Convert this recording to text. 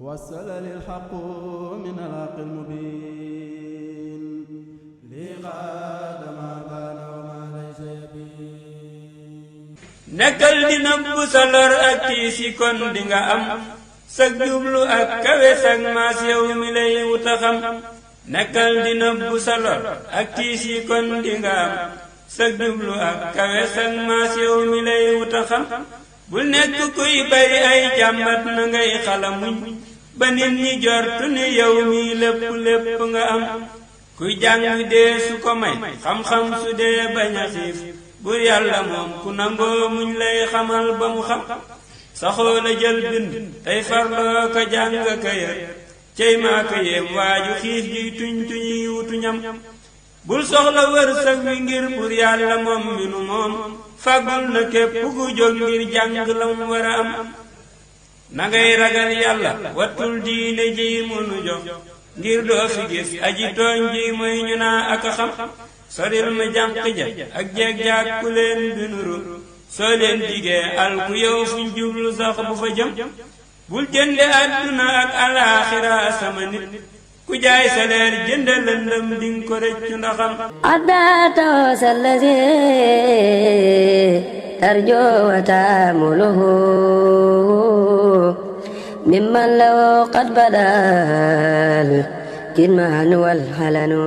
وصل للحق من الحق المبين لي قاد ما بان وما ليس يبين nekkal di nëbbu sa lor ak tiisi kon di nga am sag jublu ak kawe sag maas yow mi lay wuta xam nekkal di nëbbu sa lor ak tiisi kon di nga am sag jublu ak kawe sag maas yow mi lay wuta xam bul nekk kuy bari ay jàmbat na ngay xalamuñ ba nit ñi jortu ni yow mi lépp nga am kuy jàng dee su ko may xam-xam su dee bañ a xiif bur yàlla moom ku nangoo muñ lay xamal ba mu xam saxoo la jël bind tey farloo ko jàng ka yër cey maa ko yéem waaju xiif jiy tuñ tuñuy wutu ñam bul soxla wërsëg wi ngir bur yàlla moom mi nu moom fàggul na képp ku jóg ngir jàng la mu war a am na ngay ragal yàlla wattul diine ji mënu jox ngir doo fi gis aji tooñ ji mooy ñu naa ak a xam soril ma jànq ja ak jeeg jaag ku leen di nuru soo leen digee al ku yow fuñ jublu sax bu fa jëm bul jënde àdduna ak alaaxira sama nit ku jaay sa leer jënde lëndëm ding ko rëccu ndaxam addaata sallazi tarjo wa taamuluhu mimman law qad badal kidman wal halanu